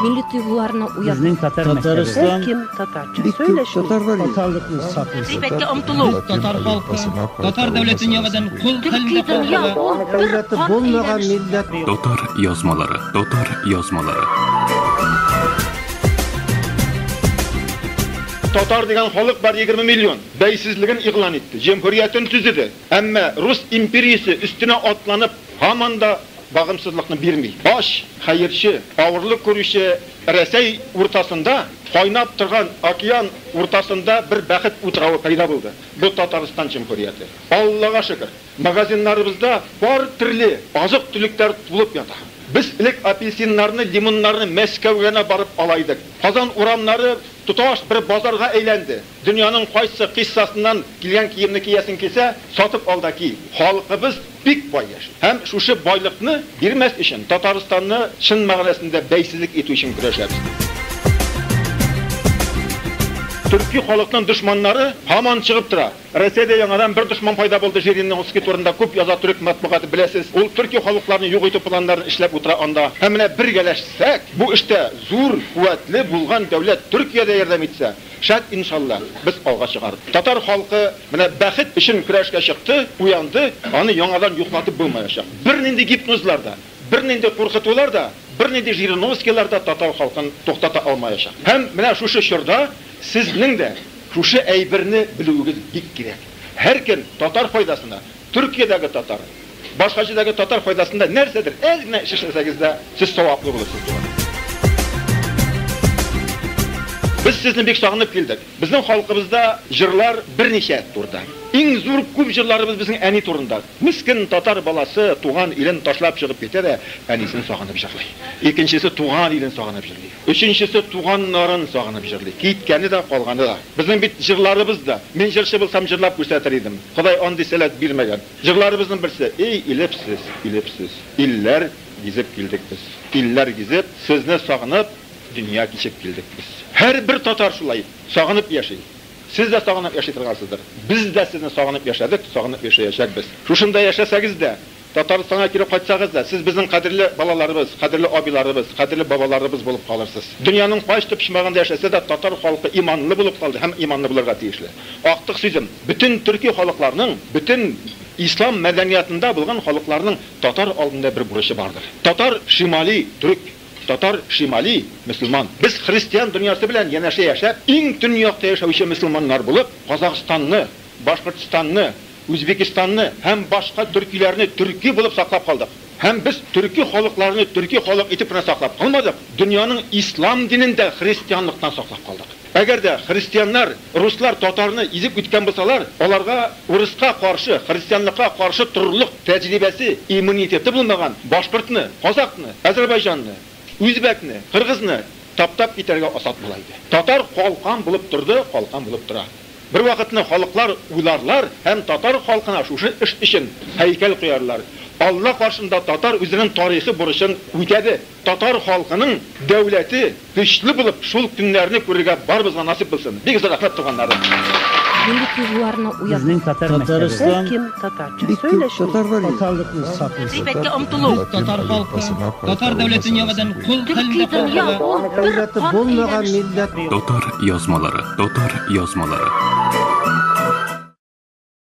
Милли тойгыларны уяту. Безнең татар мәктәбе. Татарстан Кем татарча бик күп сөйләшми? татар бар. Татарлыкны саклыйсы. Гыйбәткә омтылу. Татар халкы татар дәүләтен яңадан кол Төрки хәлендә дөнья калдыруга ул бер Дәүләте кан булмаган әйләнеше. милләт. Татар язмалары, татар язмалары. Татар дигән халык бар 20 миллион. Бәйсезлеген игълан итте, җөмһүриятен төзеде. Әмма Рус империясе өстенә атланып, һаман да багымсызлыкны бирми. Ач, хәерче, авырлык күрүче Рәсәй уртасында кайнап торган океан уртасында бер бәхет утравы пәйда булды. Бу Татарстан җөмһүрияте. Аллага шөкер, магазиннарыбызда бар төрле азык-төлекләр тулып ята. Без элек апельсиннарны, лимоннарны Мәскәүгә генә барып ала идек. Казан урамнары тоташ бер базарга әйләнде. Дөньяның кайсы кыйссасыннан килгән киемне киясең килсә, сатып ал да ки. Халкыбыз бик бай яши. Һәм шушы байлыкны бирмәс өчен Татарстанны чын мәгънәсендә бәйсезлек итү өчен көрәшәбез. Төрки халыкның дошманнары һаман чыгып тора. Россиядә яңадан бер дошман пайда булды. Жириновский турында күп яза төрек матбугаты, беләсез. Ул төрки халыкларны юк итү планнарын эшләп утыра анда. Һәм менә бергәләшсәк, бу эштә зур, куәтле булган дәүләт Төркиядә ярдәм итсә, шәт иншалла, без алга чыгарбыз. Татар халкы менә бәхет өчен көрәшкә чыкты, уянды, аны яңадан йоклатып булмаячак. Бернинди гипнозлар да, бернинди куркытулар да, бернинди Жириновскийлар да татар халкын туктата алмаячак. Һәм менә шушы чорда сезнең дә шушы әйберне белүегез бик кирәк. Һәркем татар файдасына, Төркиядәге татар, башка җирдәге татар файдасында нәрсәдер әз генә эш эшләсәгез дә, сез саваплы булырсыз. Без сезне бик сагынып килдек. Безнең халкыбызда җырлар берничә турда. Иң зур күп җырларыбыз безнең әни турында. Мискен татар баласы туган илен ташлап чыгып китә дә, әнисен сагынып җырлый. Икенчесе туган илен сагынып җырлый. Өченчесе туганнарын сагынып җырлый. Киткәне дә, калганы да. Безнең бит җырларыбыз да. Мин җырчы булсам җырлап күрсәтер идем. Ходай андый сәләт бирмәгән. Җырларыбызның берсе: "Эй, илепсез, илепсез, илләр гизеп килдек без. Илләр гизеп, сезне сагынып, дөнья кичеп килдек без." Һәрбер татар шулай сагынып яши. Сез дә сагынып яши торгансыздыр. Без дә сезне сагынып яшәдек, сагынып яшәячәкбез. Шушында яшәсәгез дә, Татарстанга кире кайтсагыз да, сез безнең кадерле балаларыбыз, кадерле абиларыбыз, кадерле бабаларыбыз булып калырсыз. Дөньяның кайсы почмагында яшәсә дә, татар халкы иманлы булып калды һәм иманлы булырга тиешле. Актык сүзем, бөтен төрки халыкларның, бөтен ислам мәдәниятында булган халыкларның татар алдында бер бурычы бардыр. Татар шимали төрек, татар шимали мөселман. Без христиан дөньясы белән янәшә яшәп, иң төньякта яшәүче мөселманнар булып, Казахстанны, Башкортстанны, Үзбекстанны һәм башка төркиләрне төрки булып саклап калдык. Һәм без төрки халыкларны төрки халык итеп кенә саклап калмадык, дөньяның ислам динендә христианлыктан саклап калдык. Әгәр дә христианнар, руслар татарны изеп үткән булсалар, аларга урыска каршы, христианлыкка каршы торырлык тәҗрибәсе, иммунитеты булмаган башкортны, казакны, азербайҗанны, үзбәкне, кыргызны таптап китәргә асат була иде. Татар калкан булып торды, калкан булып тора. Бер вакытны халыклар уйларлар һәм татар халкына шушы эш өчен һәйкәл куярлар. Алла каршында татар үзенең тарихи бурычын үтәде. Татар халкының дәүләте көчле булып шул көннәрне күрергә барыбызга насыйп булсын. Бик зур рәхмәт, туганнарым. Милли тойгыларны уяту. Безнең татар мәктәбе. Татарстан Кем татарча бик күп сөйләшми? татар бар. Татарлыкны саклыйсы. Гыйбәткә омтылу. Татар халкы татар дәүләтен яңадан кол Төрки хәлендә дөнья калдыруга ул бер Дәүләте кан булмаган әйләнеше. милләт. Татар язмалары, татар язмалары.